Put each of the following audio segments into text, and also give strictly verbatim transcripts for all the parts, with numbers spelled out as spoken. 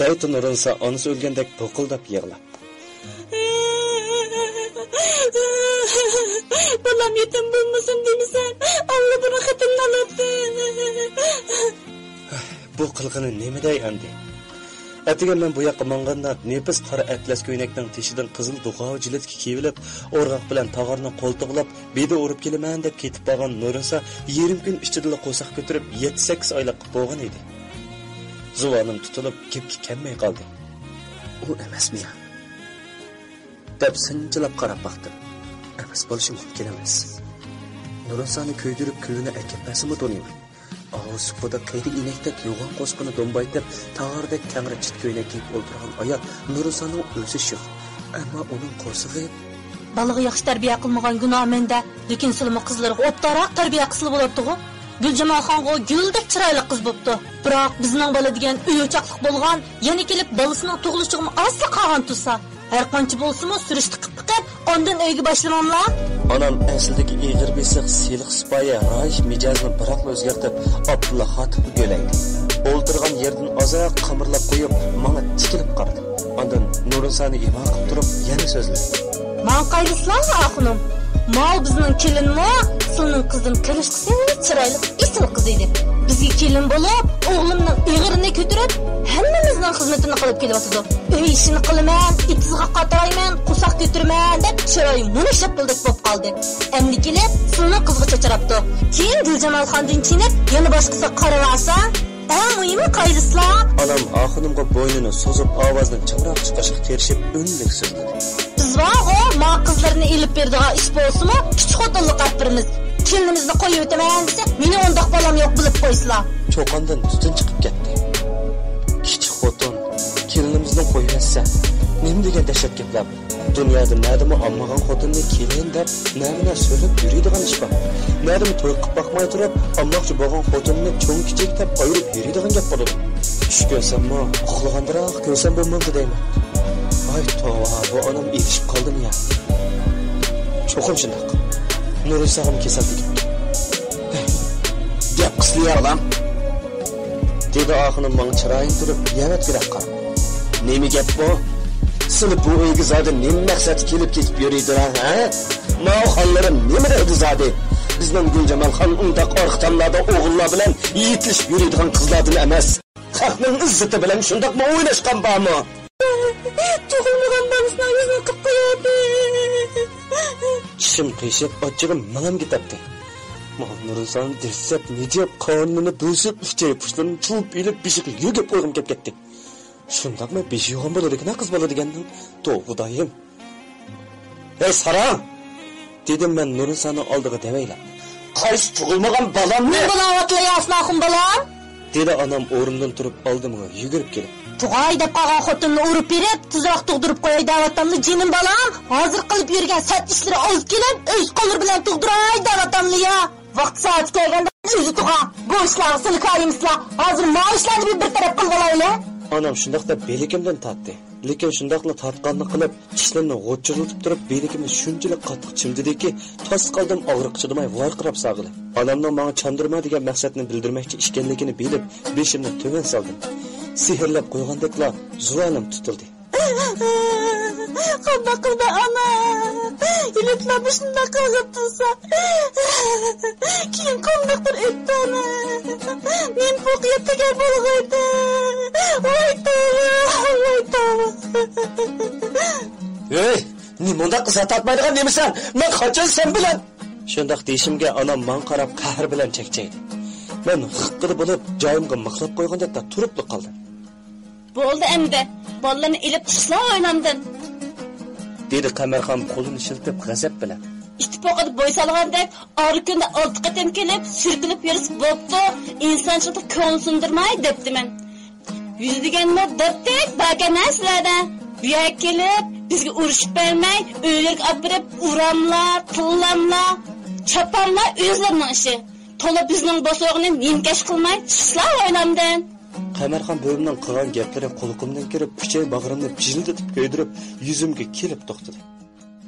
ئايتۇ نۇرۇنسا ئانىسى ئۆلگەندەك بۇقۇلداپ يىغلاپ. بالام يېتىم بولمىسۇن دېمىسەم، ئاللىبۇرۇن خېتىمنى ئالاتتى. بۇ قىلغىنى نېمە دەي ئەمدى؟ ئەتىگەن مەن بۇ ياققا ماڭغاندا، نېپىز قارا ئەتلەس كۆينەكنىڭ تېشىدىن قىزىل دۇغاۋا جىلىتكە كىيىۋېلىپ، ئورغاق بىلەن تاغارنى قولتۇقلاپ، بېدە ئۇرۇپ كېلىمەن دەپ كېتىپ بارغان نۇرۇنسا يېرىم كۈن ئىچىدىلا قورساق كۆتۈرۈپ، يەتتە-سەككىز ئايلىق بولغان ئىدى. زۇۋانىم تۇتۇلۇپ، گەپكە كەلمەي قالدى. ئۇ ئەمەسمۇ يا؟ دەپ سىنچىلاپ قاراپ باقتىم. ئەمەس بولۇشى مۇمكىن ئەمەس. نۇرۇنسانى كۆيدۈرۈپ، كۈلىنى ئەكەپ بەرسىمۇ تونۇيمەن. ئاۋۇ سۇپىدا قېرى ئىنەكتەك يوغان قوسۇقىنى دومبايتىپ، تاغاردەك كەڭرى چىت كۆينەك كىيىپ ئولتۇرغان ئايال نۇرۇنساننىڭ ئۆزى شۇ. ئەمما ئۇنىڭ قورسىقى. بالىغا ياخشى تەربىيە قىلمىغان گۇناھ مەندە، لېكىن سىلىمۇ قىزلىرىغا ئوبدانراق تەربىيە قىلسىلا بولاتتىغۇ. گۈلجامالخانغۇ گۈلدەك چىرايلىق قىز بوپتۇ. بىراق بىزنىڭ بالا دېگەن ئۆي-ئوچاقلىق بولغان، يەنە كېلىپ بالىسىنىڭ تۇغۇلۇشىغىمۇ ئازلا قالغان تۇرسا. ھەر قانچە بولسىمۇ سۈرۈشتە قىپ بېقىپ، ئاندىن ئۆيگە باشلىماملا. ئانام ئەسلىدىكى ئېغىر بېسىق، سىلىق سىپايە، رايىش مىجەزىنى بىراقلا ئۆزگەرتىپ، ئابدۇللا خاتىپقا يۆلەيدۇ. ئولتۇرغان يېرىدىن ئازراق قىمىرلاپ قويۇپ، ماڭا تىكىلىپ قارىدى. ئاندىن نۇرۇنسانى ئىما قىلىپ تۇرۇپ يەنە سۆزلىدى. ماڭا قايىلسىلا ئاخۇنۇم، ماۋۇ بىزنىڭ كېلىنمۇ سىلىنىڭ قىزىدىن قېرىشقۇسىز چىرايلىق ئېسىل قىز ئىدى. بىزگە كېلىن بولۇپ، ئوغلۇمنىڭ ئېغىرىنى كۆتۈرۈپ، ھەممىمىزنىڭ خىزمىتىنى قىلىپ كېلىۋاتىدۇ. ئۆي ئىشىنى قىلىمەن، ئېتىزغا قاتايمەن، قورساق كۆتۈرىمەن دەپ چىرايى مۇنۇ شاپتۇلدەك بولۇپ قالدى. ئەمدى كېلىپ سىلىنىڭ قىزىغا چاچراپتۇ. كېيىن گۈلجامالخاندىن چېكىنىپ يەنە باشقىسىغا قاراۋالسا، ئەڭ مۇھىمى قايىلسىلا. ئانام ئاخۇنۇمغا بوينىنى سوزۇپ، ئاۋازىنى چىڭراق چىقىرىشقا تىرىشىپ، ئۈنلۈك سۆزلىدى. بىز بارغۇ، ما قىزلىرىنى ئېلىپ بېرىدىغان ئىش بولسىمۇ، كىچىك خوتۇنلۇق ئەپ بېرىمىز. كېلىنىمىزنى قويۇۋېتىمەن دېسە، مېنىڭ ئۇنداق بالام يوق، بىلىپ قويسىلا. چوقاندىن تۈتۈن چىقىپ كەتتى. كىچىك خوتۇن، كېلىنىمىزنى قويۇۋەتسە، نېمە دېگەن دەھشەت گەپلەر بۇ؟ دۇنيادا نەدىمۇ ئالمىغان خوتۇننى كېلىن دەپ، نەمىنە سۆرەپ يۈرىدىغان ئىش بار؟ نەدىمۇ توي قىلىپ باقماي تۇرۇپ، ئالماقچى بولغان خوتۇننى چوڭ-كىچىك دەپ ئايرىپ يۈرىدىغان گەپ بولىدۇ؟ چۈش كۆرسەممۇ، ئۇخلىغاندىراق كۆرسەم بولمامدۇ دەيمەن. ۋاي توۋا، بۇ ئانام ئېلىشىپ قالدىمۇ يا؟ چوقۇم شۇنداق. نۇرىساغىمۇ كېسەل تېگىپتۇ. گەپ قىسلىيا، بالام. دېدى ئاخۇنۇم ماڭا چىرايىنى تۈرۈپ، يەنەتكىدەك قاراپ. نېمە گەپ بۇ؟ سىلى بۇ ئۆيگە زادى نېمە مەقسەتتە كېلىپ كېتىپ يۈرىدىلا، ھە؟ ماۋۇ خانلىرىم نېمە دەيدۇ زادى؟ بىزنىڭ گۈلجامال خان ئۇنداق ئارقا تاملاردا ئوغۇللار بىلەن يېتىلىشىپ يۈرىدىغان قىزلاردىن ئەمەس. خەقنىڭ ئىززىتى بىلەن شۇنداقمۇ ئويناشقان بارمۇ؟ تۇغۇلمىغان بالىسىنىڭ يۈزىنى قىپ قوياتتى. چىشىم قىيشاپ، ئاچچىقىم مېڭەمگە تەپتى. ماڭا نۇرىسانى دەسسەپ، نېجەپ، قارنىنى بۆسۈپ، ئۈچەي پۇشلىرىنى چۇۋۇپ ئېلىپ، بېشىغا يۆگەپ قويغۇم كەپ كەتتى. شۇنداقمۇ بېشى يوغان بولىدىكىن قىز بالا دېگەننىڭ؟ توۋا خۇدايىم! ھەي، ساراڭ! دېدىم مەن نۇرىساننىڭ ئالدىغا دەۋەيلەپ. قايسى تۇغۇلمىغان بالامنى؟ نېمە بولاۋاتىلا ياسىن ئاخۇن بالام؟ دېدى ئانام ئورنىدىن تۇرۇپ ئالدىمغا يۈگۈرۈپ كېلىپ. تۇغاي دەپ قالغان خوتۇننى ئۇرۇپ بېرىپ، تېزراق تۇغدۇرۇپ قوياي دەۋاتاملا جېنىم بالام؟ ھازىر قىلىپ يۈرگەن سەت ئىشلىرى ئاز كېلىپ، ئۆز قوللىرى بىلەن تۇغدۇراي دەۋاتاملا يا. ۋاقتى سائىتى كەلگەندە ئۆزى تۇغا. بۇ ئىشلارغا سىلى كايىمسىلا. ھازىر ما ئىشلارنى بىر، بىر تەرەپ قىلىۋالايلى. ئانام شۇنداق دەپ بىلىكىمدىن تارتتى. لېكىن شۇنداقلا تارتقاننى قىلىپ، چىشلىرىنى غۇچچۇرلىتىپ تۇرۇپ، بىلىكىمنى شۇنچىلىك قاتتىق چىمدىدىكى، تاس قالدىم ئاغرىققا چىدىماي ۋارقىراپ ساغىلى. ئانامنىڭ ماڭا چاندۇرما دېگەن مەقسەتنى بىلدۈرمەكچى ئىكەنلىكىنى بىلىپ، بېشىمنى تۆۋەن سالدىم. سېھىرلەپ قويغاندەكلا زۇۋانىم تۇتۇلدى. قانداق قىلىمەن ئانا؟ يىلىتلا مۇشۇنداق قىلغان تۇرسا، كېيىن قانداق بىر ئۆتتى ئانا؟ نېمە بۇ قىياپ تېگەر بولغايدى؟ ۋاي توۋا، ۋاي توۋا. ھەي، نېمانداق ئىزا تارتمايدىغان نېمىسەن؟ مەن قاچان سەن بىلەن؟ شۇنداق دېيىشىمگە ئانام ماڭا قاراپ قەھەر بىلەن چەكچەيدى. مەن غىققىدە بولۇپ، جايىمغا مىخلاپ قويغاندەكلا تۇرۇپلا قالدىم. بولدى ئەمدى، بالىلارنى ئېلىپ چىقسىلا ھويلامدىن. دېدى قەمەرخان قولىنى شىلتىپ غەزەپ بىلەن. ئىت پوقىدا بوي سالغاندەك، ئارا كۈندە ئالتە قېتىم كېلىپ، سۈركىلىپ يۈرسە بوپتۇ، ئىنسانچىلىقتا كۆڭۈل سۇندۇرماي، دەپتىمەن. يۈزى دېگەنمۇ دەپتەك باركەن ھە سىلەردە. بۇ يەرگە كېلىپ، بىزگە ئۇرۇشۇپ بەرمەي، ئۆيلىرىگە ئاپىرىپ ئۇراملا، تىللاملا، چاپاملا ئۆزلىرىنىڭ ئىشى. تولا بىزنىڭ بوسۇغىنى نىمكەش قىلماي، چىقسىلا ھويلامدىن. قەمەرخان بۈۋىمنىڭ قىلغان گەپلىرى قۇلىقىمدىن كىرىپ، ئۈچەي باغرىمنى جىلدىتىپ كۆيدۈرۈپ، يۈزۈمگە كېلىپ توختىدى.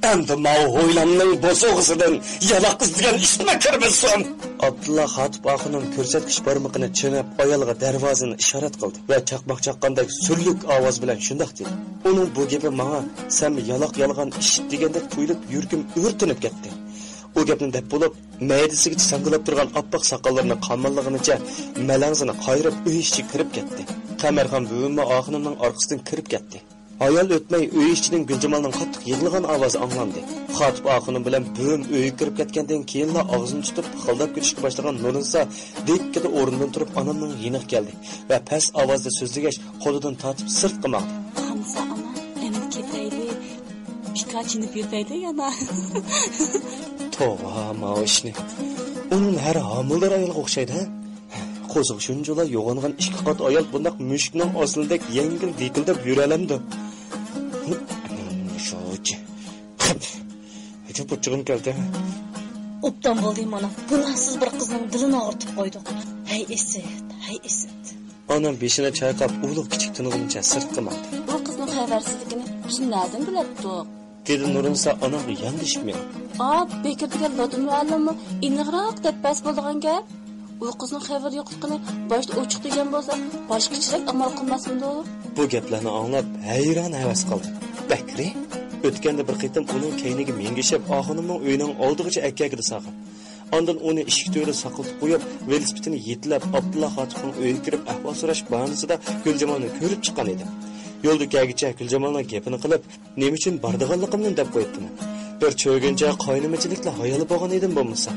ئەمدى ماۋۇ ھويلامنىڭ بوسۇغىسىدىن يالاق ئىزدىگەن ئىشمۇ كىرمىسۇن. ئابدۇللا خاتىپ ئاخۇنۇم كۆرسەتكۈچ بارمىقىنى چىڭىپ، ئايالغا دەرۋازىنى ئىشارەت قىلدى ۋە چاقماق چاققاندەك سۈرلۈك ئاۋاز بىلەن شۇنداق دېدى. ئۇنىڭ بۇ گېپى ماڭا سەنمۇ يالاق يالغان ئىشىت دېگەندەك تۇيۇلۇپ، يۈرىكىم ئۆرتىنىپ كەتتى. ئۇ گەپنى دەپ بولۇپ، مەيدىسىگىچە ساڭگىلاپ تۇرغان ئاپئاق ساقاللىرىنى قاماللىغىنىچە مەلەڭزىنى قايرىپ ئۆي ئىچىگە كىرىپ كەتتى. قەمەرخان بۈۋىممۇ ئاخۇنۇمنىڭ ئارقىسىدىن كىرىپ كەتتى. ھايال ئۆتمەي ئۆي ئىچىدىن گۈلجامالنىڭ قاتتىق يىغلىغان ئاۋازى ئاڭلاندى. خاتىپ ئاخۇنۇم بىلەن بۈۋىم ئۆيگە كىرىپ كەتكەندىن كېيىنلا ئاغزىنى تۇتۇپ پىخىلداپ كۈلۈشكە باشلىغان نۇرنىسا دىككىدە ئورنىدىن تۇرۇپ ئانامنىڭ يېنىغا كەلدى ۋە پەس ئاۋازدا سۆزلىگەچ قولىدىن تارتىپ سىرتقا ماڭدى. قانسا ئانا، ئەمدى كېتەيلى. بىكار چېنىپ يۈرمەيلى يەنە. توۋا، ماۋۇ ئىشنى. ئۇنىڭ ھەر ھامىلىدار ئايالغا ئوخشايدۇ، ھە؟ قوزۇق شۇنچىلا يوغانغان ئىككى قات ئايال بۇنداق مۈشۈكنىڭ ئاستىدەك يەڭگىل دىكىلداپ يۈرەلەمدۇ؟ شۇچى. ئەجەب ئوچۇقۇم كەلدى. ئوبدان بولدى مانا. گۇناھسىز بىر قىزنىڭ دىلىنى ئاغرىتىپ قويدۇق. ھەي ئىسىت، ھەي ئىسىت. ئانام بېشىنى چايقاپ، ئۇلۇغ كىچىك تىنغىنىچە سىرتقا ماڭدى. بۇ قىزنىڭ خەۋەرسىزلىكىنى بىز نەدىن بىلەتتۇق؟ دېدى نۇرنىسا ئانامغا ياندىشىپ مېڭىپ. ئا، بېكىر دېگەن لاتىن مۇئەللىممۇ ئېنىقراق دەپ بەرسە بولىدىغان گەپ. ئۇ قىزنىڭ خەۋىرى يوقلۇقىنى باشتا ئوچۇق دېگەن بولسا، باشقىچىراق ئامال قىلماسمىدۇق؟ بۇ گەپلەرنى ئاڭلاپ ھەيران ھەۋەس قىلدىم. بەكرى؟ ئۆتكەندە بىر قېتىم ئۇنىڭ كەينىگە مىنگىشىپ، ئاخۇنۇمنىڭ ئۆيىنىڭ ئالدىغىچە ئەكەگىدە سالغان. ئاندىن ئۇنى ئىشىك تۈۋىدە ساقلىتىپ قويۇپ، ۋېلىسىپىتىنى يېتىلەپ، ئابدۇللا خاتىپنىڭ ئۆيىگە كىرىپ ئەھۋال سوراش باھانىسىدا گۈلجامالنى كۆرۈپ چىققان ئىدىم. يولدا كەلگۈچە گۈلجامالنىڭ گېپىنى قىلىپ، نېمە ئۈچۈن بارىدىغانلىقىمنى دەپ قويۇپتىمەن. بىر چۆگۈنچە قاينىمىچىلىكلا ھايالى بولغان ئىدىم بولمىسا.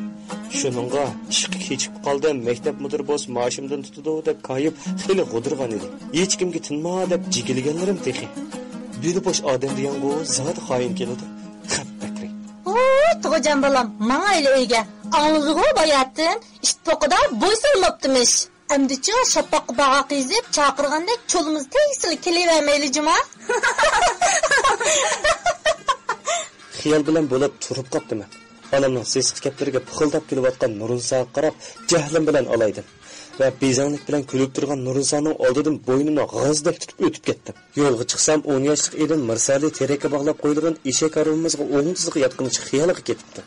شۇنىڭغا ئىشقا كېچىكىپ قالدىم، مەكتەپ مۇدىرى بولسا مائاشىمدىن تۇتىدۇ دەپ كايىپ خېلى غۇدۇرغان ئىدى. ھېچكىمگە تىنما دەپ جىگىلىگەنلىرىم تېخى. بېلى بوش ئادەم دېگەنغۇ زادى خائىن كېلىدۇ. خەپ بەكرى. ۋوي، تۇغۇجان بالام، ماڭايلى ئۆيگە. ئاڭلىدىغۇ باياتىن، ئىت پوقىدا بوي سالماپتىمىش. ئەمدىچۇ شاپاققا باغاق يېزىپ، چاقىرغاندەك چولىمىز تېگىسىلا كېلىۋەرمەيلى جۇما. خىيال بىلەن بولۇپ تۇرۇپ قاپتىمەن. ئانامنىڭ سېسىق كەپلىرىگە پىخىلداپ كېلىۋاتقان نۇرنىساغا قاراپ جەھلىم بىلەن ئالايدىم ۋە بېزەڭلىك بىلەن كۈلۈپ تۇرغان نۇرنىسانىڭ ئالدىدىن بوينۇمنى غازدەك تۇتۇپ ئۆتۈپ كەتتىم. يولغا چىقسام، ئون ياشلىق ئىدىم مىرسالى تېرەككە باغلاپ قويۇلغان ئېشەك ھارۋىمىزغا ئوڭدىسىغا ياتقىنىچە خىيالىغا كېتىپتۇ.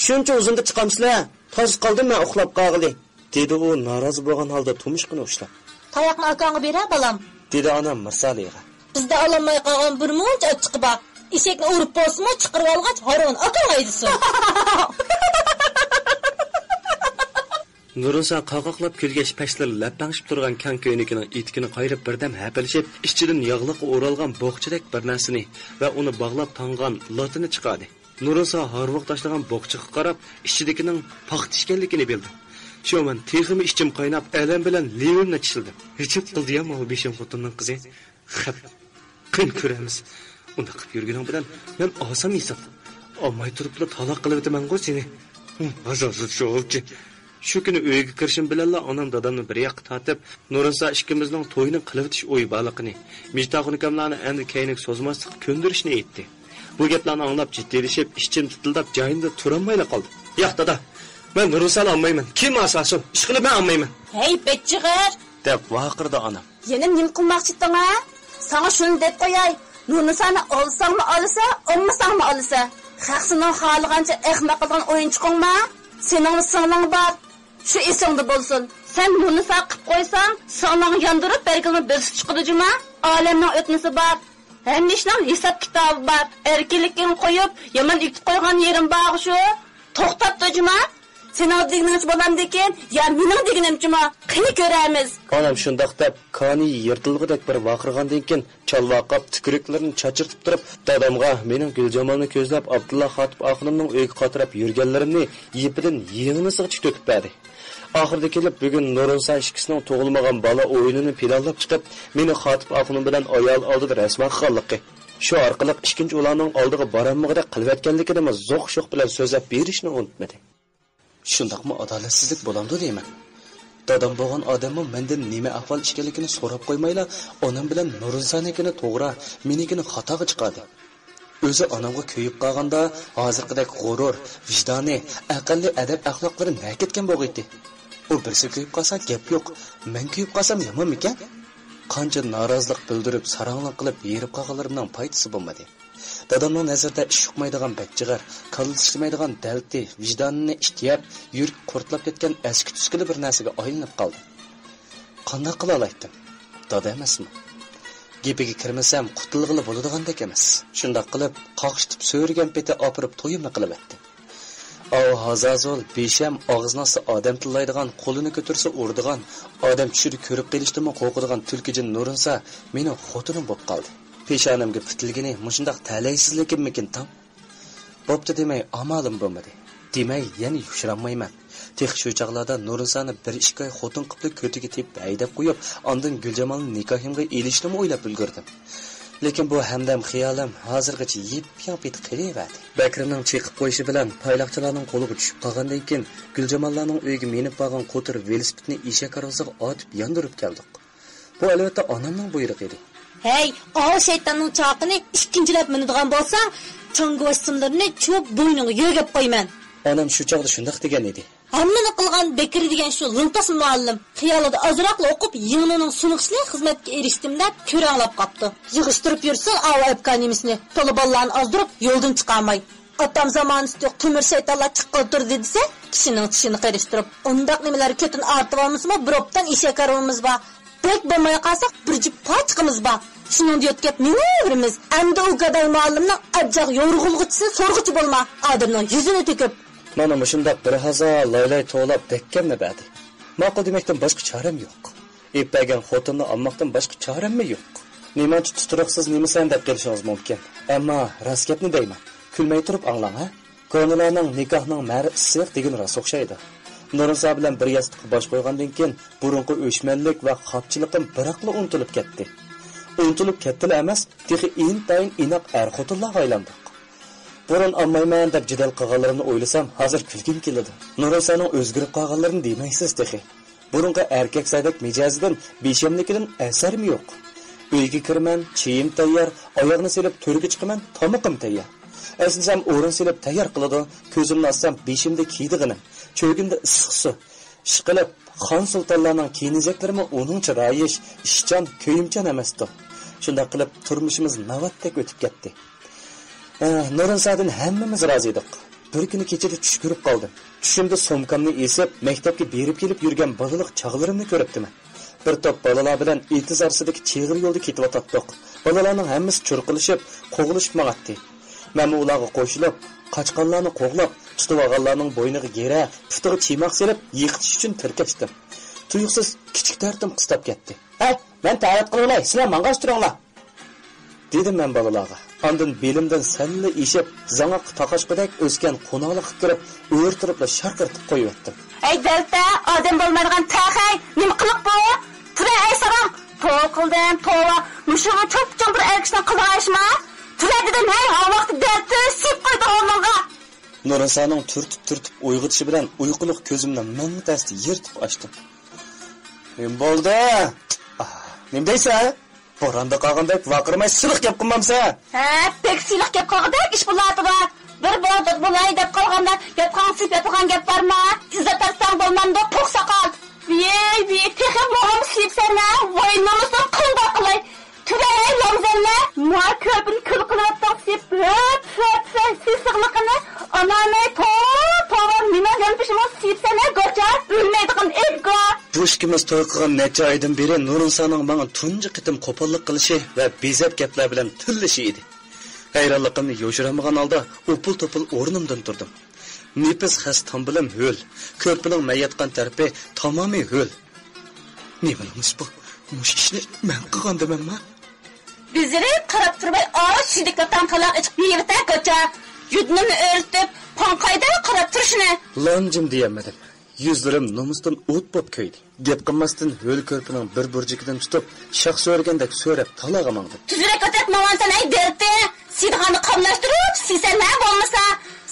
شۇنچە ئۇزۇندا چىقامسىلەر؟ تاز قالدىم مەن ئۇخلاپ قالغىلى. دېدى ئۇ نارازى بولغان ھالدا تۇمشۇقىنى ئۇشلاپ. تاياقنى ئاكاڭغا بېرە، بالام. دېدى ئانام مىرسالىغا. بىزدە ئالالماي قالغان بىر مۇنچە ئاچچىقى بار. ئېشەكنى ئۇرۇپ بولسىمۇ، چىقىرىۋالغاچ ھارۋىنى ئاكاڭ ھەيدىسۇن. نۇرنىسا قاقاقلاپ كۈلگەچ، پەشلىرى لەپەڭشىپ تۇرغان كەڭ كۆينىكىنىڭ ئېتىكىنى قايرىپ، بىردەم ھەپىلىشىپ، ئىچىدىن ياغلىققا ئورالغان بوغچىدەك بىر نەرسىنى ۋە ئۇنى باغلاپ تاڭغان لاتىنى چىقاردى. نۇرنىسا ھارۋىغا تاشلىغان بوغچىغا قاراپ، ئىچىدىكىنىڭ پاختا ئىكەنلىكىنى بىلدىم. شۇ مەن تېخىمۇ ئىچىم قايناپ، ئەلەم بىلەن لېۋىمنى چىشلىدىم. غىچىپ قىلدى يا ماۋۇ بېشىم خوتۇننىڭ قىزى. خەپ. قېنى كۆرەرمىز. ئۇنداق قىلىپ يۈرگىنىڭ بىلەن مەن ئالسام ھېساب. ئالماي تۇرۇپلا تالاق قىلىۋېتىمەنغۇ سېنى. ھە، ھازىر شۇ. شۇ كۈنى ئۆيگە كىرىشىم بىلەنلا ئانام دادامنى بىر ياققا تارتىپ، نۇرنىسا ئىككىمىزنىڭ توينى قىلىۋېتىش ئويى بارلىقىنى، مىجتاخۇن ئۇكاملارنى ئەمدى كەينىگە سوزماسلىققا كۆندۈرۈشنى ئېيتتى. بۇ گەپلەرنى ئاڭلاپ جىددىيلىشىپ، ئىچىم تىتىلداپ جايىمدا تۇرالمايلا قالدىم. ياق، دادا، مەن نۇرنىسانى ئالمايمەن. كىم ئالسا ئالسۇن، ئىشقىلىپ مەن ئالمايمەن. ھەي، بەچچىغەر! دەپ ۋارقىرىدى ئانام. يەنە نېمە قىلماقچىتىڭ ھە؟ ساڭا شۇنى دەپ قوياي، نۇرنىسانى ئالساڭمۇ ئالىسەن، ئالمىساڭمۇ ئالىسەن. خەق سېنىڭ خالىغانچە ئەخمەق قىلىدىغان ئويۇنچۇقۇڭما؟ سېنىڭمۇ سىڭلىڭ بار. شۇ ئېسىڭدە بولسۇن. سەن نۇرنىسا قىپ قويساڭ، سىڭلىڭ ياندۇرۇپ بەرگىلىمۇ بۆسۈپ چىقىدۇ جۇما. ئالەمنىڭ ئۆتنىسى بار. ھەممە ئىشنىڭ ھېساب كىتابى بار. ئەركىنلىكىڭنى قويۇپ، يامان ئۆگىتىپ قويغان يېرىم بارغۇ شۇ. توختاپتۇ جۇما. سېنىڭ دېگىنىڭچە بولامدىكىن يا مېنىڭ دېگىنىمچىمۇ؟ قېنى كۆرەرمىز. ئانام شۇنداق دەپ، كانى يىرتىلغۇدەك بىر ۋارقىرىغاندىن كېيىن، چالۋاقاپ، تۈكرۈكلىرىنى چاچرىتىپ تۇرۇپ، دادامغا مېنىڭ گۈلجامالنى كۆزلەپ، ئابدۇللا خاتىپ ئاخۇنۇمنىڭ ئۆيىگە قاتراپ يۈرگەنلىرىمنى يىپىدىن يىڭنىسىغىچە تۆكۈپ بەردى. ئاخىرىدا كېلىپ، بۈگۈن نۇرنىسا ئىككىسىنىڭ تۇغۇلمىغان بالا ئويۇنىنى پىلانلاپ چىقىپ، مېنى خاتىپ ئاخۇنۇم بىلەن ئايال ئالدىدا رەسۋا قىلغانلىقى، شۇ ئارقىلىق ئىككىنچى ئۇلارنىڭ ئالدىغا بارالمىغۇدەك قىلىۋەتكەنلىكىنىمۇ زوق-شوق بىلەن سۆزلەپ بېرىشنى ئۇنتۇمىدى. شۇنداقمۇ ئادالەتسىزلىك بولامدۇ دەيمەن. دادام بولغان ئادەممۇ مەندىن نېمە ئەھۋال ئىكەنلىكىنى سوراپ قويمايلا، ئانام بىلەن نۇرنىسانىڭكىنى توغرا، مېنىڭكىنى خاتاغا چىقاردى. ئۆزى ئانامغا كۆيۈپ قالغاندا، ھازىرقىدەك غۇرۇر، ۋىجدانى، ئەقەللىي ئەدەپ-ئەخلاقلىرى نەگە كەتكەن بولغىيتتى؟ ئۇ بىرسى كۆيۈپ قالسا گەپ يوق، مەن كۆيۈپ قالسام يامانمىكەن؟ قانچە نارازىلىق بىلدۈرۈپ، ساراڭلىق قىلىپ ھېرىپ قالغانلىرىمنىڭ پايدىسى بولمىدى. دادامنىڭ نەزىرىدە ئىش ئۇقمايدىغان بەكجىغەر، كاللىسى ئىشلىمەيدىغان دەلتى، ۋىجدانىنى ئىت يەپ، يۈرىكى قۇرتلاپ كەتكەن ئەسكى تۈسكىلى بىر نەرسىگە ئايلىنىپ قالدى. قانداق قىلالايتتىم؟ دادا ئەمەسمۇ؟ گېپىگە كىرمىسەم، قۇتۇلغىلى بولىدىغاندەك ئەمەس. شۇنداق قىلىپ، قاقشىتىپ سۆرىگەن پېتى ئاپىرىپ تويۇمنى قىلىۋەتتى. ئاۋۇ ھازازۇل بىشەم ئاغزىنى ئاچسا ئادەم تىللايدىغان، قولىنى كۆتۈرسە ئۇرىدىغان، ئادەم چۈشىدە كۆرۈپ قېلىشتىنمۇ قورقىدىغان تۈلكىجىن نۇرۇنسا مېنىڭ خوتۇنۇم بولۇپ قالدى. پېشانەمگە پۈتۈلگىنى مۇشۇنداق تەلەيسىزلىكىممىكىن تاڭ؟ بوپتۇ دېمەي ئامالىم بولمىدى. دېمەي يەنە يوشۇرالمايمەن. تېخى شۇ چاغلاردا نۇرۇنسانى بىر ئىككى ئاي خوتۇن قىپلا كۆتىگە تېپىپ ھەيدەپ قويۇپ، ئاندىن گۈلجامالنى نىكاھىمغا ئېلىشنىمۇ ئويلاپ ئۈلگۈردۈم. لېكىن بۇ ھەمدەم خىيالىم ھازىرغىچە يىپياڭ پېتى قېلىۋەردى. بەكرىنىڭ چېقىپ قويۇشى بىلەن پايلاقچىلارنىڭ قولىغا چۈشۈپ قالغاندىن كېيىن، گۈلجاماللارنىڭ ئۆيىگە مىنىپ بارغان قوتۇر ۋېلىسىپىتنى ئېشەك ھارۋىسىغا ئارتىپ ياندۇرۇپ كەلدۇق. بۇ، ئەلۋەتتە، ئانامنىڭ بۇيرۇقى ئىدى. ھەي، ئاۋۇ شەيتاننىڭ چاقىنى ئىككىنچىلەپ مىنىدىغان بولساڭ، چاڭگىۋاش سىملىرىنى چۇۋۇپ بوينۇڭغا يۆگەپ قويىمەن. ئانام شۇ چاغدا شۇنداق دېگەن ئىدى. ھەممىنى قىلغان بېكرى دېگەن شۇ لىڭتاسمۇ مۇئەللىم. خىيالىدا ئازراقلا ئوقۇپ، يىڭنىنىڭ سۇنۇقىشلىق خىزمەتكە ئېرىشتىم دەپ كۆرەڭلەپ قاپتۇ. يىغىشتۇرۇپ يۈرسۇن ئاۋۇ ئەپكا نېمىسىنى، تولا بالىلارنى ئازدۇرۇپ يولدىن چىقارماي. ئاتام زامانىسى يوق تۆمۈر شەيتانلار چىققىلى تۇردى دېسە، كىشىنىڭ چىشىنى قېرىشتۇرۇپ، ئۇنداق نېمىلەرگە كۆتىنى ئارتىۋالمىسىمۇ، بىر ئوبدان ئېشەك ھارۋىمىز بار. بەك بولماي قالساق، بىر جۈپ پاچىقىمىز بار. شۇنىڭدا يۆتكەپ مېڭىۋېرىمىز. ئەمدى ئۇ گاداي مۇئەللىمنىڭ ئەبجەق يورغىلىغۇچىسىنى سورىغۇچى بولما، ئادەمنىڭ يۈزىنى تۆكۈپ. مانا مۇشۇنداق بىر ھازا لاي-لاي توۋلاپ دەككەمنى بەردى. ماقۇل دېمەكتىن باشقا چارەم يوق. ئېلىپ بەرگەن خوتۇننى ئالماقتىن باشقا چارەممۇ يوق. نېمانچە تۇتۇرۇقسىز نېمىسەن دەپ قېلىشىڭىز مۇمكىن. ئەمما راست گەپنى دەيمەن. كۈلمەي تۇرۇپ ئاڭلاڭ، ھە؟ كونىلارنىڭ نىكاھنىڭ مەھرى ئىسسىق دېگىنى راست ئوخشايدۇ. نۇرنىسا بىلەن بىر ياستۇققا باش قويغاندىن كېيىن، بۇرۇنقى ئۆچمەنلىك ۋە خاپچىلىقىم بىراقلا ئۇنتۇلۇپ كەتتى. ئۇنتۇلۇپ كەتتىلا ئەمەس، تېخى ئىنتايىن ئىناق ئەر-خوتۇنلارغا ئايلاندۇق. بۇرۇن ئالمايمەن دەپ جېدەل قىلغانلىرىمنى ئويلىسام، ھازىر كۈلگۈم كېلىدۇ. نۇرنىسانىڭ ئۆزگىرىپ قالغانلىرىنى دېمەيسىز تېخى. بۇرۇنقى ئەركەكسەدەك مىجەزىدىن بېشىمدىكىدىن ئەسەرمۇ يوق. ئۆيگە كىرىمەن، چېيىم تەييار، ئاياغنى سېلىپ تۆرگە چىقىمەن، تامىقىم تەييار. ئەسلىسەم ئورۇن سېلىپ تەييار قىلىدۇ، كۆزۈمنى ئاچسام بېشىمدا كىيىدىغىنىم، چۆگۈمدە ئىسسىق سۇ. ئىشقىلىپ، خان سۇلتانلارنىڭ كىيىنىشەكلىرىمۇ ئۇنىڭچە رايىش، ئىشچان، كۆيۈمچان ئەمەستۇ. شۇنداق قىلىپ تۇرمۇشىمىز ناۋاتتەك ئۆتۈپ كەتتى. ئە، نۇرنىسادىن ھەممىمىز رازى ئىدۇق. بىر كۈنى كېچىدە چۈش كۆرۈپ قالدىم. چۈشۈمدە سومكامنى ئېسىپ، مەكتەپكە بېرىپ كېلىپ يۈرگەن بالىلىق چاغلىرىمنى كۆرۈپتىمەن. بىر توپ بالىلار بىلەن ئېتىز ئارىسىدىكى چىغىر يولدا كېتىۋاتاتتۇق. بالىلارنىڭ ھەممىسى چۇرقىلىشىپ، قوغلىشىپ ماڭاتتى. مەنمۇ ئۇلارغا قوشۇلۇپ، قاچقانلارنى قوغلاپ، تۇتۇۋالغانلارنىڭ بوينىغا گىرە، پۇتىغا چىماق سېلىپ، يىقىتىش ئۈچۈن تىركەشتىم. تۇيۇقسىز كىچىك دەردىم قىستاپ كەتتى. ھەي، مەن تەۋەت قىلىۋالاي، سىلەر ماڭغاچ تۇرۇڭلار. دېدىم مەن بالىلارغا. ئاندىن بېلىمدىن سەللا ئېشىپ، زاڭاققا تاقاشقۇدەك ئۆسكەن قوناقلىققا كىرىپ، ئۆرە تۇرۇپلا شارقىرىتىپ قويۇۋەتتىم. ئەي دەلتە، ئادەم بولمايدىغان تەخەي، نېمە قىلىق بۇ؟ تۇرە ئەي ساراڭ! توۋا قىلدىم، توۋا! مۇشۇمۇ چوپچوڭ بىر ئەر كىشىنىڭ قىلىدىغان ئىشىما؟ تۇرە دېدىم ھەي، ھاۋاقتا دەلتە سىيىپ قويدى ئورنۇڭغا! نۇرنىسانىڭ تۈرتۈپ-تۈرتۈپ ئويغىتىشى بىلەن ئۇيقۇلۇق كۆزۈمنى مىڭ تەستە يىرتىپ ئاچتىم. نېمە بولدى؟ ئاھ، نېمە دەيسەن؟ بوراندا قالغاندەك ۋارقىرىماي سىلىق گەپ قىلمامسەن؟ ھە، بەك سىلىق گەپ قىلغۇدەك ئىش بولاتىدۇ. بىر بولدى بولاي دەپ قالغاندا ياتقان سىيىپ ياتىدىغان گەپ بارما؟ ئىززەت تارتساڭ بولمامدۇ، پوق ساقال؟ ۋىي، ۋىي، تېخى مۇڭۇم سىيىپسەن ھە؟ ۋاي نامۇسۇم، قانداق قىلاي؟ تۈرەي ھەي لامزەنلەر! ما كۆرپىنى كۈل قىلىۋەتتىڭ سىيىپ، ھۆپ، ھۆپ، ھۆپ، سېسىقلىقىنى. ئانامەي، توۋا، توۋا، مېنىڭ يانپېشىمغا سىيىپسەن ھە، گاچا، ئۆلمەيدىغان ئىت گاچا. بۇ ئىككىمىز توي قىلغان نەچچە ئايدىن بېرى نۇرنىسانىڭ ماڭا تۇنجى قېتىم قوپاللىق قىلىشى ۋە بېزەپ گەپلەر بىلەن تىللىشى ئىدى. ھەيرانلىقىمنى يوشۇرالمىغان ھالدا ئوپۇل-توپۇل ئورنۇمدىن تۇردۇم. نېپىز خەس تامبىلىم ھۆل، كۆرپىنىڭ مەن ياتقان تەرىپى تامامى ھۆل. نېمە نومۇس بۇ؟ مۇشۇ ئىشنى مەن قىلغاندىمەنما؟ بېزىرىپ قاراپ تۇرماي، ئاۋۇ سىدىك ۋاتان تالاق ئېچىپ يېيىۋېتە گاچا. يۈدنىمۇ ئۆرتۈپ، قاڭقايدا قاراپ تۇرۇشنى. لانجىم دېيەلمىدىم. يۈزلىرىم نومۇستىن ئوت بوپ كۆيدى. گەپ قىلماستىن ھۆل كۆرپىنىڭ بىر بۇرجىكىدىن تۇتۇپ، شاخ سۆرىگەندەك سۆرەپ تالاغا ماڭدىم. تۈزرەك ئۆتەپ ماڭغانسەن، ئەي دەلتە! سىيىدىغاننى قاملاشتۇرۇپ سىيسەن ھە بولمىسا!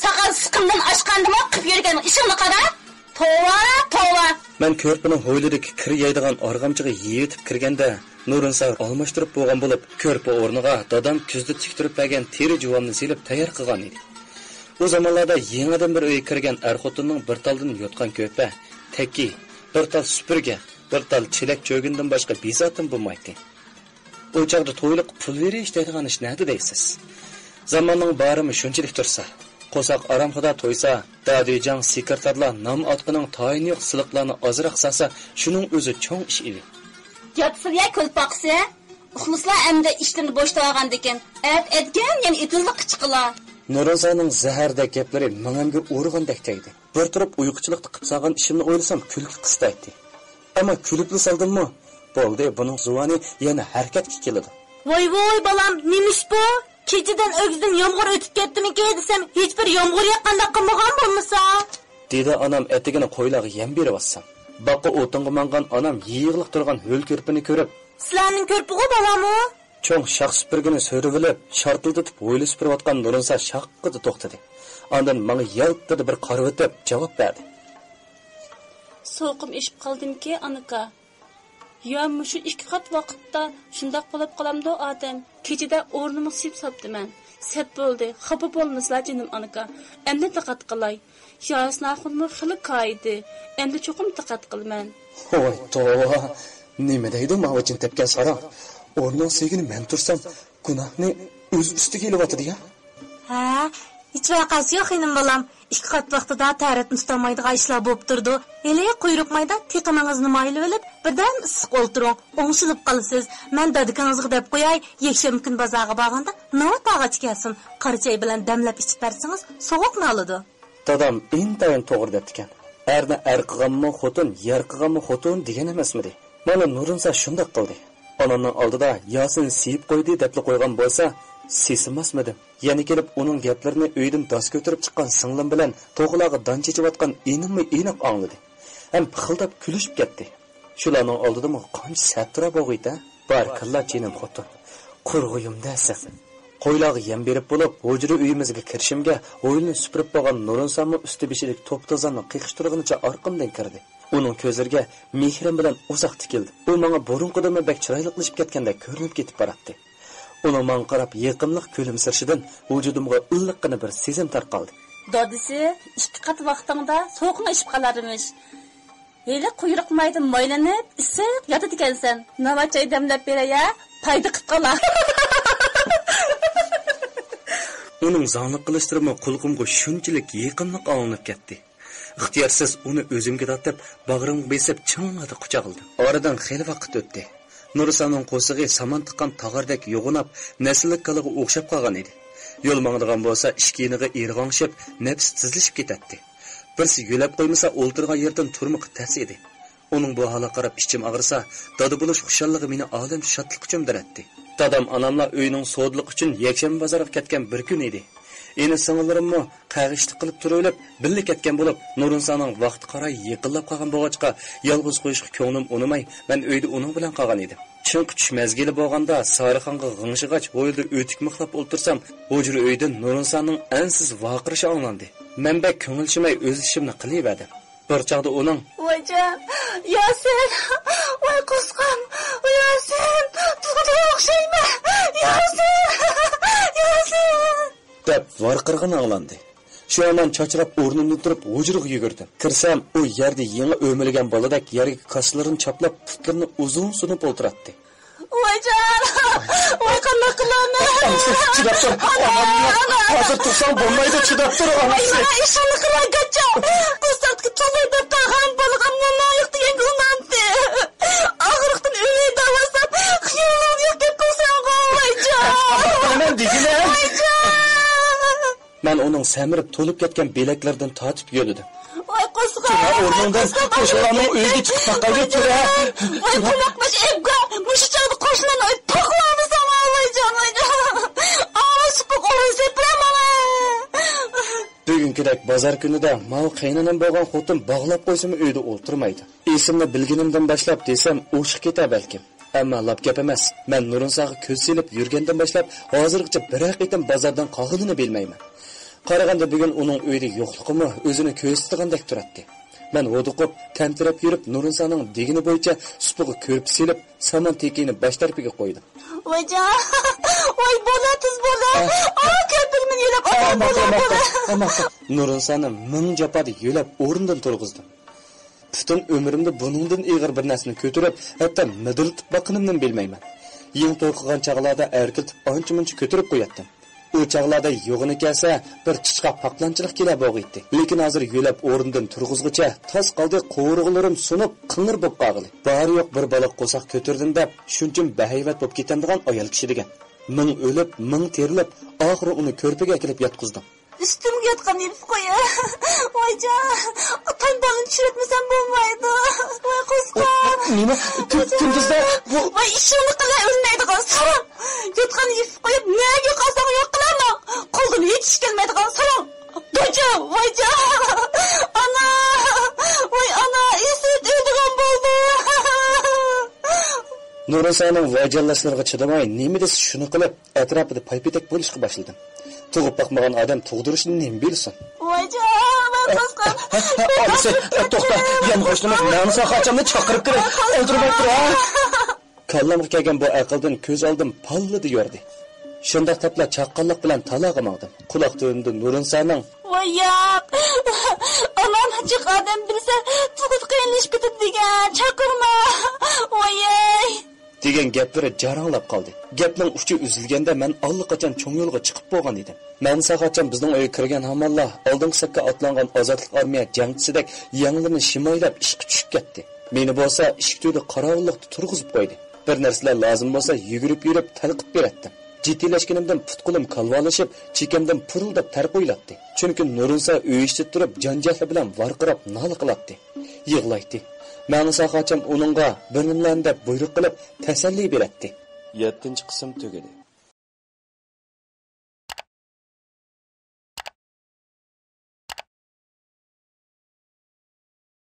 ساقال سىقىمدىن ئاشقاندىمۇ قىپ يۈرگەن ئىشىڭنى قارا! توۋا، توۋا! مەن كۆرپىنىڭ ھويلىدىكى كىر يەيدىغان ئارغامچىغا يېيىۋېتىپ كىرگەندە، نۇرنىسا ئالماشتۇرۇپ بولغان بولۇپ، كۆرپە ئورنىغا دادام كۈزدە تىكتۈرۈپ بەرگەن تېرە جۇۋامنى سېلىپ تەييار قىلغان ئىدى. ئۇ زامانلاردا يېڭىدىن بىر ئۆيگە كىرگەن ئەر-خوتۇننىڭ بىر تالدىن يوتقان-كۆرپە، تەككى، بىر تال سۈپۈرگە، بىر تال چېلەك-چۆگۈندىن باشقا بىر زاتىمۇ بولمايتتى. ئۇ چاغدا تويلۇق پۇل بېرىش دەيدىغان ئىش نەدە دەيسىز؟ زاماننىڭ بارىمۇ شۇنچىلىك تۇرسا، قورساق ئارامخۇدا تويسا، دادۈيجاڭ سېكرېتارلار نام ئاتقىنىڭ تايىنى يوق سىلىقلارنى ئازراق سالسا، شۇنىڭ ئۆزى چوڭ ئىش ئىدى. ياتسىلىيە كۆل پاقىسى. ئۇخلىسىلا ئەمدى ئىشلىرىنى بوشىتىۋالغاندىكىن، ئەتە ئەتىگەن يەنە ئېتىزلىققا چىقىلا. نۇرنىسانىڭ زەھەردەك گەپلىرى مېڭەمگە ئۇرغاندەك تەگدى. بىر تۇرۇپ ئۇيقۇچىلىقتا قىپ سالغان ئىشىمنى ئويلىسام كۈلكە قىستايتتى. ئەمما كۈلۈپلا سالدىممۇ، بولدى، بۇنىڭ زۇۋانى يەنە ھەرىكەتكە كېلىدۇ. ۋاي ۋاي بالام، نېمە ئىش بۇ؟ كېچىدىن ئۆگزىدىن يامغۇر ئۆتۈپ كەتتىمىكى دېسەم، ھېچبىر يامغۇر ياغقاندەك قىلمىغان بولمىسا؟ دېدى ئانام ئەتىگىنى قويلارغا يەم بېرىۋاتسام. باغقا ئوتۇنغا ماڭغان ئانام يېيىقلىق تۇرغان ھۆل كۆرپىنى كۆرۈپ، سىلەرنىڭ كۆرپىغۇ بالامۇ؟ چوڭ شاخ سۈپۈرگىنى سۆرىۋېلىپ، شارتىلدىتىپ ھويلا سۈپۈرۈۋاتقان نۇرنىسا شاققىدە توختىدى. ئاندىن ماڭا يالتىدە بىر قارىۋېتىپ جاۋاب بەردى. سوغۇقۇم ئېشىپ قالدىمىكى، ئانىكا؟ يا مۇشۇ ئىككى قات ۋاقىتتا شۇنداق بولۇپ قالامدۇ ئادەم؟ كېچىدە ئورنۇمغا سېپ ساپتىمەن. سەت بولدى، خاپا بولمىسىلا جېنىم ئانىكا. ئەمدى دىققەت قىلاي. ياسىن ئاخۇنمۇ خېلى كايىدى. ئەمدى چوقۇم دىققەت قىلىمەن. ۋاي توۋا، نېمە دەيدۇ ماۋۇ جىن تەپكەن ساراڭ؟ ئورنىنىڭ سۆيگىنى مەن تۇرسام، گۇناھنى ئۆز ئۈستىگە ئېلىۋاتىدۇ يا. ھە، ھېچ ۋەقەسى يوق خېنىم بالام. ئىككى قات ۋاقتىدا تەرىتىنى تۇتالمايدىغان ئىشلار بولۇپ تۇرىدۇ. ھېلى قۇيرۇق مايدا تېقىمىڭىزنى مايلىۋېلىپ، بىردەم ئىسسىق ئولتۇرۇڭ، ئوڭشىلىپ قالىسىز. مەن دادىكىڭىزغا دەپ قوياي، يەكشەنبە كۈنى بازارغا بارغاندا ناۋات ئاغاچ كەلسۇن، قارا چاي بىلەن دەملەپ ئىچىپ بەرسىڭىز، سوغۇقنى ئالىدۇ. دادام ئىنتايىن توغرا دەپتىكەن. ئەرنى ئەر قىلغانمۇ خوتۇن، يەر قىلغانمۇ خوتۇن دېگەن ئەمەسمىدى؟ مانا نۇرنىسا شۇنداق قىلدى. ئانامنىڭ ئالدىدا ياسىن سىيىپ قويدى دەپلا قويغان بولسا، سېسىماسمىدىم. يەنە كېلىپ ئۇنىڭ گەپلىرىنى ئۆيدىن داس كۆتۈرۈپ چىققان سىڭلىم بىلەن توخۇلارغا دان چېچىۋاتقان ئىنىممۇ ئېنىق ئاڭلىدى. ھەم پىخىلداپ كۈلۈشۈپ كەتتى. شۇلارنىڭ ئالدىدىمۇ قانچە سەترا بولغىيتە؟ بارىكاللا جېنىم خوتۇن. قۇرغۇيۇم دەسەن. قويلارغا يەم بېرىپ بولۇپ، ھۇجرا ئۆيىمىزگە كىرىشىمگە، ھويلىنى سۈپۈرۈپ بولغان نۇرنىسامۇ ئۈستى بېشىدىكى توپا-توزاننى قېقىشتۇرغىنىچە ئارقامدىن كىردى. ئۇنىڭ كۆزلىرىگە مېھرىم بىلەن ئۇزاق تىكىلدىم. ئۇ ماڭا بۇرۇنقىدىنمۇ بەك چىرايلىقلىشىپ كەتكەندەك كۆرۈنۈپ كېتىپ باراتتى. ئۇنىڭ ماڭا قاراپ يېقىملىق كۈلۈمسىرىشىدىن ۋۇجۇدۇمغا ئىللىققىنە بىر سېزىم تارقالدى. دادىسى، ئىككى قات ۋاقتىڭدا سوغۇقۇڭ ئېشىپ قالارمىش. ھېلى قۇيرۇق مايدا مايلىنىپ، ئىسسىق ياتىدىكەنسەن. ناۋات چاي دەملەپ بېرەي ھە، پايدا قىپ قالا. ئۇنىڭ زاڭلىق قىلىشلىرىمۇ قۇلىقىمغا شۇنچىلىك يېقىملىق ئاڭلىنىپ كەتتى. ئىختىيارسىز ئۇنى ئۆزۈمگە تارتىپ، باغرىمغا بېسىپ، چىڭڭىدە قۇچاقلىدىم. ئارىدىن خېلى ۋاقىت ئۆتتى. نۇرساننىڭ قورسىقى سامان تىققان تاغاردەك يوغىناپ، نەسلىلىك كالىغا ئوخشاپ قالغان ئىدى. يول ماڭىدىغان بولسا، ئىككى يېنىغا ئىرغاڭشىپ، نەپىسى تېزلىشىپ كېتەتتى. بىرسى يۆلەپ قويمىسا، ئولتۇرغان يېرىدىن تۇرمىقى تەس ئىدى. ئۇنىڭ بۇ ھالىغا قاراپ ئىچىم ئاغرىسا، دادا بولۇش خۇشاللىقى مېنى ئالەم شادلىققا چۆمدۈرەتتى. دادام، ئاناملار ئۆينىڭ سودىلىقى ئۈچۈن يەكشەنبە بازارغا كەتكەن بىر كۈن ئىدى. ئىنى-سىڭىللىرىممۇ قەغىشلىق قىلىپ تۇرۇۋېلىپ، بىللە كەتكەن بولۇپ، نۇرنىسانىڭ ۋاقتى قاراي يېقىنلاپ قالغان بولغاچقا، يالغۇز قويۇشقا كۆڭلۈم ئۇنىماي، مەن ئۆيدە ئۇنىڭ بىلەن قالغان ئىدىم. چىڭقى چۈش مەزگىلى بولغاندا، سارىخانغا غىڭشىغاچ، ھويلىدا ئۆتۈك مىخلاپ ئولتۇرسام، ھۇجرا ئۆيدىن نۇرنىساننىڭ ئەنسىز ۋارقىرىشى ئاڭلاندى. مەن بەك كۆڭۈل چىمەي، ئۆز ئىشىمنى قىلىۋەردىم. بىر چاغدا ئۇنىڭ، ۋايجان، ياسىن، ۋاي قورسىقىم، ياسىن، تۇغۇلغان ئوخشايمەن، ياسىن، ياسىن دەپ ۋارقىرىغىنى ئاڭلاندى. شۇ ھامان چاچراپ ئورنۇمدىن تۇرۇپ ھۇجرىغا يۈگۈردۈم. كىرسەم، ئۇ يەردە يېڭى ئۆمىلىگەن بالىدەك يەرگە كاسىلىرىنى چاپلاپ، پۇتلىرىنى ئۇزۇن سۇنۇپ ئولتۇراتتى. ۋايجان! ۋاي، قانداق قىلىمەن؟ ئانىسى، چىداپ تۇر. ئانا، ئانام يوق. ئانا. ھازىر تۇرساڭ بولمايدۇ، چىداپ تۇر، ئانىسى. ئايا، ئىشىڭنى قىلاي، قاچا. قورساقتىكى تۇغماي بىر تاغام بالىغا موماڭ يوق دېگەنگە ئۇنامتى. ئاغرىقتىن ئۆلەي دەۋاتسام، خىيالىڭ يوق گەپ قىلساڭغۇ، ۋايجان. قانداق قىلىمەن دېگىنە؟ ۋايجان! مەن ئۇنىڭ سەمرىپ، تولۇپ كەتكەن بىلەكلىرىدىن تارتىپ يۆلىدىم. ۋاي قورسىقىم! تۇرە ئورنۇڭدىن، قورسىقىم! قوشنىلارنىڭ ئۆيىگە چىقىپ باقايلى، تۇرە! ۋاي قوماق باش ئەبگا! مۇشۇ چاغدا قوشنىلارنىڭ ئۆيىگە پاقلانمىساڭ، ۋايجان، ۋايجان! ئاۋۇ سۇپۇق ئورۇن سېپىرە ماڭا! بۈگۈنكىدەك بازار كۈنىدە ماۋۇ قېينىنەم بولغان خوتۇن باغلاپ قويسىمۇ ئۆيدە ئولتۇرمايدۇ. ئېسىمنى بىلگىنىمدىن باشلاپ دېسەم، ئوشۇق كېتە بەلكىم. ئەمما لاپ گەپ ئەمەس. مەن نۇرنىساغا كۆز سېلىپ يۈرگەندىن باشلاپ، ھازىرغىچە بىرەر قېتىم بازاردىن قالغىنىنى بىلمەيمەن. قارىغاندا بۈگۈن ئۇنىڭ ئۆيدە يوقلۇقىمۇ ئۆزىنى كۆرسىتىدىغاندەك تۇراتتى. مەن ھودۇقۇپ، تەمتىرەپ يۈرۈپ، نۇرنىسانىڭ دېگىنى بويىچە سۇپىغا كۆرپە سېلىپ، سامان تېكىنى باش تەرىپىگە قويدۇم. ۋايجان، ۋاي بولا، تېز بولا. ئا. ئا، كۆرپىنى مېنى يۆلەپ، ئا، ئاتا، ماقۇل، بولا، ماقۇل. بولا. ئا، ماقۇل. نۇرنىسانى مىڭ جاپادا يۆلەپ ئورنىدىن تۇرغۇزدۇم. پۈتۈن ئۆمرۈمدە بۇنىڭدىن ئېغىر بىر نەرسىنى كۆتۈرۈپ، ھەتتا مىدىرلىتىپ باققىنىمنىمۇ بىلمەيمەن. يېڭى توي قىلغان چاغلاردا ئەركىلىتىپ ئانچە-مۇنچە كۆتۈرۈپ قوياتتىم. ئۇ چاغلاردا يوغىنى كەلسە، بىر چىچقاق پاقلانچىلىق كېلە بولغىيتتى. لېكىن ھازىر يۆلەپ ئورنىدىن تۇرغۇزغۇچە تاس قالدى، قورۇقلىرىم سۇنۇپ، قىڭىر بولۇپ قالغىلى. بارى يوق بىر بالا قورساق كۆتۈردۈم دەپ، شۇنچىمۇ بەھەيۋەت بولۇپ كېتەمدىغان ئايال كىشى دېگەن. مىڭ ئۆلۈپ، مىڭ تېرىلىپ، ئاخىرى ئۇنى كۆرپىگە ئەكېلىپ ياتقۇزدۇم. ئۈستۈمگە ياتقان يىپ قويۇپ، ۋايجان، ئاتام بالىنى چىرىتمىسەم بولمايدۇ. ۋاي قۇسقا. نېمە؟ كۈ-، كۈندۈزدە بۇ ۋاي ئىشىڭنى قىلە، ئۆلمەيدىغان ساراڭ. ياتقان يىپ قويۇپ، نەگە يوقالساڭ يوقىلاماڭ. قولدىن ھېچ ئىش كەلمەيدىغان ساراڭ. دوجا، ۋايجان. ئانا، ۋاي ئانا، ئېسىت ئۆلىدىغان بولدى. نۇرنىسانىڭ ۋايجانلاشلىرىغا چىدىماي، نېمە دېسە شۇنى قىلىپ، ئەتراپىدا پايپېتەك بولۇشقا باشلىدىم. تۇغۇپ باقمىغان ئادەم تۇغدۇرۇشنى نېمە بىلسۇن؟ ۋايجان، ۋاي قۇسقا. ئانىسى، توختا، يەنە باشلىماس، مەڭنىسا خاچامنى چاقىرىپ كىرىڭ. ئولتۇرماي تۇرۇڭ. كاللامغا كەلگەن بۇ ئەقىلدىن كۆز ئالدىم پاللىدە يورۇدى. شۇنداق دەپلا چاققانلىق بىلەن تالاغا ماڭدىم. قۇلاق تۈۋىمدە نۇرنىسانىڭ، ۋاي ياق، ئانام جىق ئادەم بىلسە، تۇغۇت قىيىنلىشىپ كېتىدۇ دېگەن، چاقىرما. ۋايەي. دېگەن گەپلىرى جاراڭلاپ قالدى. گەپنىڭ ئۇچى ئۈزۈلگەندە مەن ئاللىقاچان چوڭ يولغا چىقىپ بولغان ئىدىم. مەڭنىسا خاچام بىزنىڭ ئۆيگە كىرگەن ھامانلا ئالدىنقى سەپكە ئاتلانغان ئازادلىق ئارمىيە جەڭچىسىدەك يەڭلىرىنى شىمايلاپ ئىشقا چۈشۈپ كەتتى. مېنى بولسا ئىشىك تۈۋىدە قاراۋۇللۇقتا تۇرغۇزۇپ قويدى. بىر نەرسىلەر لازىم بولسا يۈگۈرۈپ يۈرۈپ تەلقىپ بېرەتتىم. جىددىيلەشكىنىمدىن پۇت-قولۇم كالۋالىشىپ، چېكەمدىن پۇرۇلداپ تەر قۇيۇلاتتى. چۈنكى نۇرنىسا ئۆي ئىچىدە تۇرۇپ جان-جەھلى بىلەن ۋارقىراپ نالە قىلاتتى. يىغلايتتى. مەڭنىسا خاچام ئۇنىڭغا بىر نېمىلەرنى دەپ بۇيرۇق قىلىپ تەسەللى بېرەتتى. يەتتىنچى قىسىم تۈگىدى.